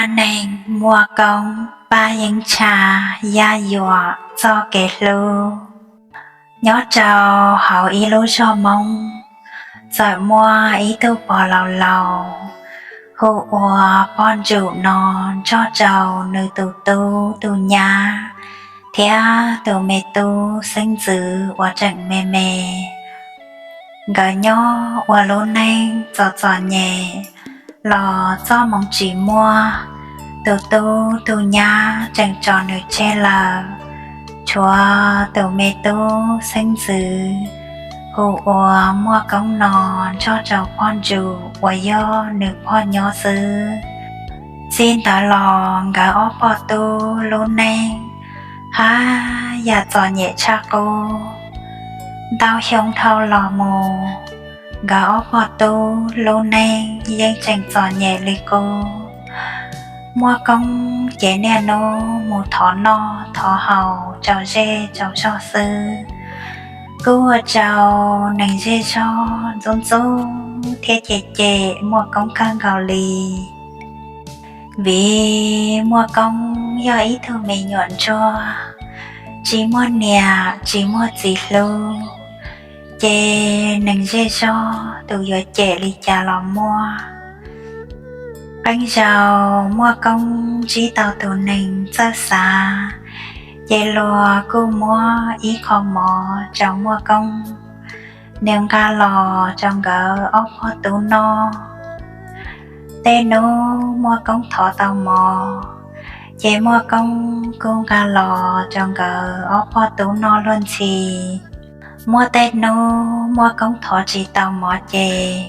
Neeg Muaj Koob pab yeeb tshaj yaj yuam txoj kev hlub. Nyob rau hauv ib lub zos Hmoob, txawm muaj ib tug pog laus laus hu ua Poj Ntsum no nrog rau nws tus tub tus nyab thiab tus me tub xeeb ntxwv uas tseem me me. Nkawd nyob ua lub neej txom txom nyem los txoj hmoov tsis muaj, tus tub tus nyab tseem tso nws tseg lawm. Tshuav tus me tub xeeb ntxwv hu ua Muaj Koob no nrog rau Poj Ntsum uas yog nws pog nyob xwb. Txij ntawd los nkawd ob pog tub lub neej haj yam txom nyem tshaj qub. Ntau xyoo dhau los mus, nkawd ob pog tub lub neej yeej tseem txom nyem li qub. Muaj Koob ces niaj hnub mus thov noj thov haus rau zej rau zog xwb. Kuj ua rau neeg zej zog ntxub ntxub thiab cem cem Muaj Koob kawg nkaus li. Vim Muaj Koob yog ib tug me nyuam ntsuag, tsis muaj niam tsis muaj txiv hlub, ces neeg zej zog tus yuav cem li cas los muaj. Qee zaus Muaj Koob ntsib tau tus neeg txawj xav, ces luag kuj muab ib qho mov rau Muaj Koob, nws nqa los rau nkawd ob pog tub noj. Tej hnub Muaj Koob thov tau mov, ces Muaj Koob kuj nqa los rau nkawd ob pog tub noj luag ntxhi. Muaj tej hnub Muaj Koob thov tsis tau mov ces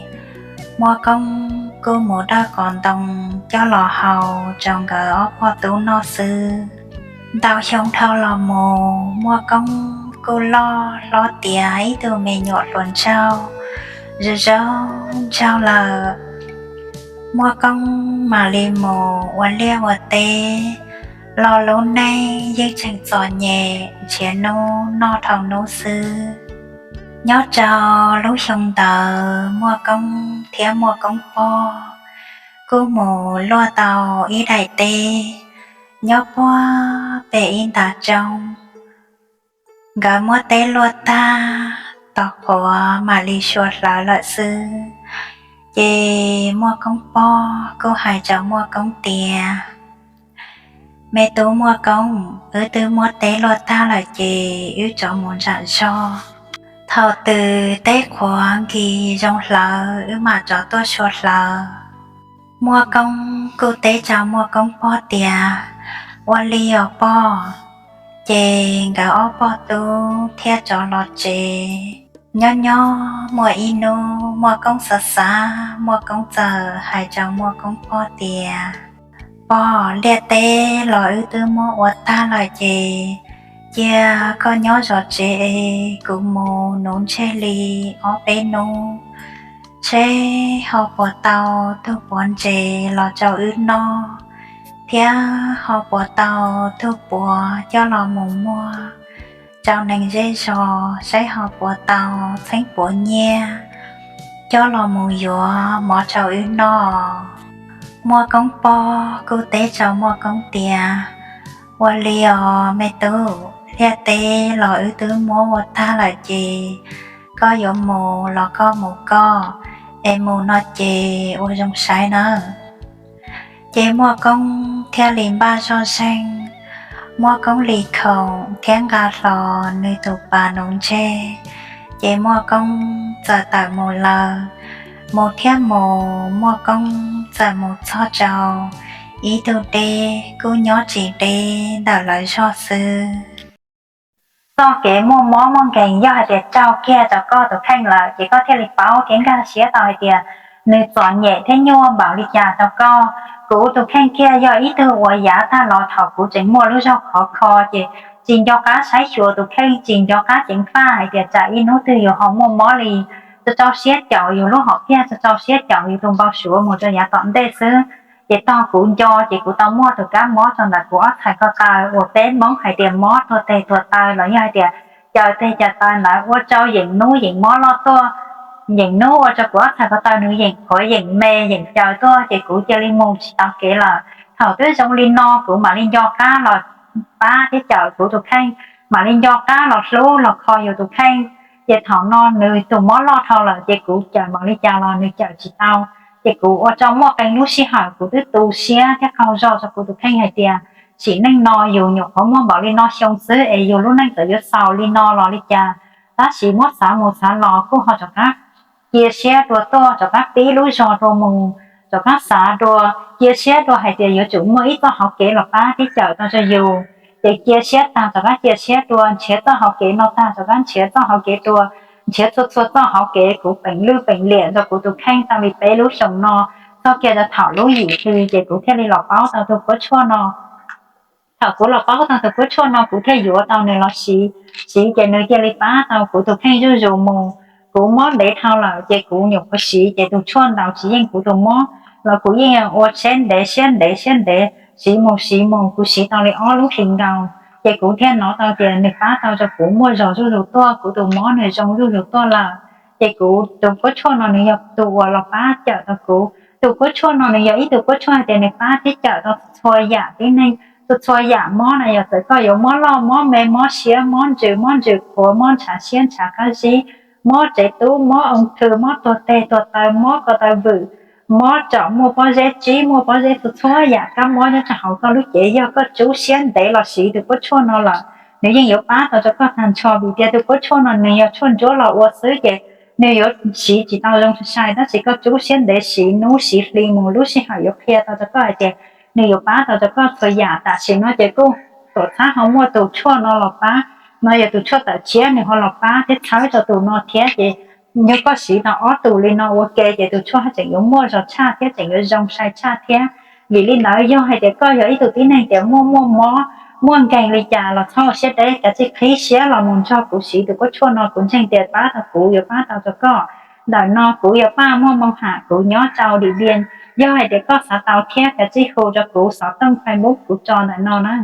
Muaj Koob kuj mus dawj qos ntoo coj los hau rau nkawd ob pog tub noj xwb. Ntau xyoo dhau los mus Muaj Koob kuj loj hlob tiav ib tug me nyuam hluas nraug zoo zoo nraug lawm. Muaj Koob mam li mus ua liaj ua teb, los lub neej yeej tseem txom nyem nrhiav hnub noj dhau hnub xwb. Nyob rau lub xyoo ntawd Muaj Koob thiab Muaj Koob pog kuj mus luaj tau ib daim teb nyob puag pem ib ntav roob. Nkawd muab teb luaj tag, tos qhuav mam li sua hlawv lawm xwb. Ces Muaj Koob pog kuj hais rau Muaj Koob tias, Me tub Muaj Koob, wb twb muab teb luaj tag lawm ces wb rov mus nram zog. Thaum twg teb qhuav nkig zoo hlawv wb mam rov tuaj sua hlawv. Muaj Koob kuj teb rau Muaj Koob pog tias, Ua li os pog. Ces nkawd ob pog tub thiaj rov los tsev. Nyob nyob muaj ib hnub Muaj Koob xav xav, Muaj Koob txawm hais rau Muaj Koob pog tias, Pog, liaj teb los wb twb muab ua tag lawm ces cia koj nyob zov tsev es kuv mus nuv ntseg li ob peb hnub, seb ho puas tau tug puav ntses los rau wb noj, thiab ho puas tau tug puav coj los mus muag rau neeg zej zog, saib ho puas tau txheeb puav nyiaj coj los mus yuav mov rau wb noj. Muaj Koob pog kuj teb rau Muaj Koob tias, Ua li os me tub, liaj teb los wb twb muab ua tag lawm ces koj yuav mus los koj mus koj, es mus no ces ua zoo saib nawb. Ces Muaj Koob thiaj li npaj zoj zeeg, Muaj Koob li khoom thiab nqa hlo nws tus pas nuv ntseg, ces Muaj Koob txawm tawm mus lawm. Mus thiab mus, Muaj Koob txawm mus txog rau ib tug deb kuj nyob tsis deb ntawm lawv zog xwb. Txoj kev muaj mob muaj nkeeg yog hais tias raug kiag rau koj tus kheej lawm ces koj thiaj li paub thiab nkag siab tau hais tias nws txom nyem thiab nyuaj npaum li cas rau koj. Kuv tus kheej kiag yog ib tug uas yav tag los thaum kuv tseem muaj lub zog khov kho ces tsis nco qab saib xyuas tus kheej, tsis nco qab ceev faj hais tias tsam ib hnub twg yus ho muaj mob li. Tso rau siab caum yus lub hom phiaj, tso rau siab caum yus tus npau suav mus rau yav tom ntej xwb. Ces tog kuv nco ces kuv tau muaj tus kab mob rau ntawm kuv ob txhais ko taw uas peb Hmoob hais tias mob tuag tes tuag taw los yog hais tias caws tes caws taw ntawd ua rau yeem hnub yeem mob loj tuaj. Yeem hnub ua rau kuv ob txhais ko taw nws yeem qhuav yeem me yeem caws tuaj ces kuv cia li mus tsis tau kev lawm. Thaum twb zoo li no kuv mam li nco qab los pab thiab cawm kuv tus kheej, mam li nco qab los hlub los kho yus tus kheej. Ces thaum no nws tus mob loj dhau lawm ces kuv cawm npaum li cas los nws cawm tsis tau. Ces kuv ua rau muaj qee lub sij hawm kuv twb tu siab thiab qaug zog rau kuv tus kheej hais tias sim neej no yus nyuam qhuav muaj npaum li no xyoo xwb es yus lub neej txawm yuav xaus li no los li cas. Tab sis muab xav mus xav los kuj ho rov qab cia siab dua tuaj, rov qab pib lub zog dua mus, rov qab xav dua, cia siab dua hais tias yuav tsum muaj ib txoj hauv kev los pab thiab cawm tau rau yus. Ces cia siab tag rov qab cia siab dua, nrhiav txoj hauv kev no tag rov qab nrhiav txoj hauv kev dua, nrhiav txhua txhua txoj hauv kev, kuv peem lwj peem liam rau kuv tus kheej tau li peb lub xyoos no, txog kiag rau thaum lub yim hli ces kuv thiaj li los paub tau tus kuab tshuaj no. Thaum kuv los paub tau tus kuab tshuaj no kuv thiaj yuav tau nws los siv. Siv ces nws thiaj li pab tau kuv tus kheej zuj zus mus. Kuv mob ntev dhau lawm ces kuv nyuam qhuav siv ces tus tshuaj ntaus tsis yeej kuv tus mob los kuv yeej ua siab ntev siab ntev siab ntev, siv mus siv mus kuv siv tau li ob lub hlis nkaus ces kuv thiaj hnov tau tias nws pab tau rau kuv muaj zog zuj zus tuaj, kuv tus mob nws zoo zuj zus tuaj lawm. Ces kuv tus kuab tshuaj no nws yog tus uas los pab cawm tau kuv. Tus kuab tshuaj no nws yog ib tug kuab tshuaj hais tias nws pab thiab cawm tau txhua yam tib neeg, txhua txhua yam mob na, yog txawm koj yuav mob loj mob me, mob siab, mob ntsws, mob ntsws qhuav, mob ntshav siab ntshav qab zib, mob tsev tub, mob oo thw, mob tuag teg tuag taw, mob ko taw vwm, mob tsom muaj pob zeb tsib muaj pob zeb, txhua txhua yam kab mob nyob rau hauv koj lub cev, yog koj tsub siab ntev los siv tus kuab tshuaj no lawm, nws yeej yuav pab tau rau koj tag nrho. Vim tias tus kuab tshuaj no nws yog tshuaj ntsuab los ua xwb ces nws yuav siv tsis tau zoo sai sai, tab sis koj tsub siab ntev siv hnub siv hli mus lub sij hawm yuav qhia tau rau koj hais tias nws yuav pab tau rau koj txhua yam. Tam sim no ces kuj tuam txhab ho muaj tus tshuaj no los pab no, yog tus tshuaj tawm tshiab nws ho los pab thiab txhawb rau tus no thiab ces yog koj siv tau ob tus li no ua ke ces tus tshuaj haj tseem yuav muaj zog tshaj thiab tseem yuav zoo sai tshaj thiab. Vim li ntawd yog hais tias koj yog ib tug tib neeg tias muaj muaj mob, muaj nkeeg li cas los txhob ua siab deb, kav tsij qhib siab los mus nrog kuv siv tus kuab tshuaj no, kuv ntseeg tias pab tau kuv yuav pab tau rau koj. Ntawm no kuv yog Paj Muaj Moo Ham, kuv nyob rau Dim Npias. Yog hais tias koj xav tau thiab kav tsij hu rau kuv xov tooj Facebook kuv tso ntawm no na.